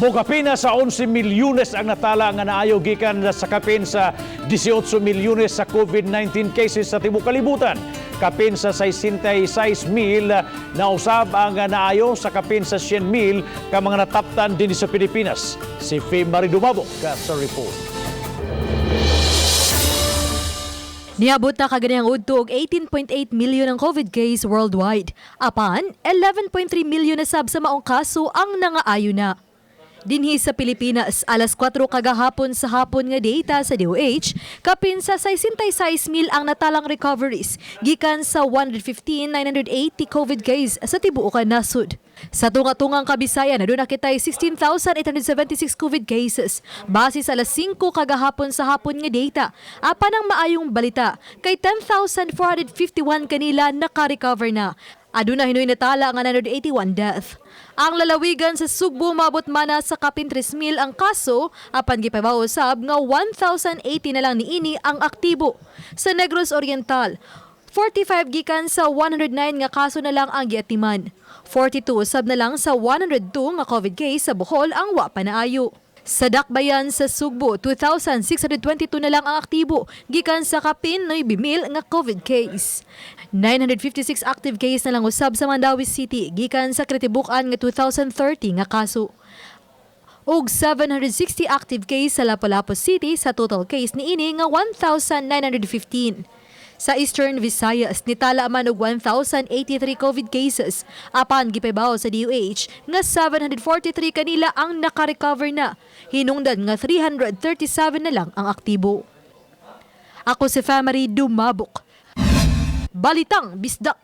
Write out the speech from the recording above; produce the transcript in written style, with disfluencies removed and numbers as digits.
Mokapina sa 11 milyones ang natala nga naayo gikan sa kapin sa 18 milyones sa COVID-19 cases sa tibuok kalibutan. Kapin sa 66 mil nausab ang naayo sa kapin sa 100 mil ka mga nataptan din sa Pilipinas. Si Faye Marie Dumabok sa report. Niabot na kaganihang udto og 18.8 million ang COVID case worldwide. Apan, 11.3 million na sab sa maong kaso ang nangaayo na. Dinhi sa Pilipinas, alas 4 kagahapon sa hapon nga data sa DOH, kapin sa 66 mil ang natalang recoveries, gikan sa 115,980 COVID case sa tibuokan nasod. Sa tunga-tungang Kabisayan, aduna kitay 16,876 COVID cases. Base sa alas 5 kagahapon sa hapon nga data, apan ang maayong balita, kay 10,451 kanila naka-recover na. Aduna hinuy natala nga 981 death. Ang lalawigan sa Sugbo maabot mana sa kapin 3,000 ang kaso apan gipahibaw usab nga 1,080 na lang niini ang aktibo. Sa Negros Oriental, 45 gikan sa 109 nga kaso na lang ang giatiman. 42 usab na lang sa 102 nga COVID case sa Bohol ang wa pa naayo. Sa Dakbayan sa Sugbo, 2,622 na lang ang aktibo gikan sa kapin 9,000 nga COVID case. 956 active case na lang usab sa Mandaue City gikan sa kinatibuk-an nga 2,030 nga kaso ug 760 active case sa Lapu-Lapu City sa total case niini nga 1,915. Sa Eastern Visayas, nitala man og 1,083 COVID cases. Apan gipahibaw sa DOH nga 743 kanila ang naka-recover na. Hinungdan nga 337 na lang ang aktibo. Ako si Family Dumabok. Balitang Bisdak.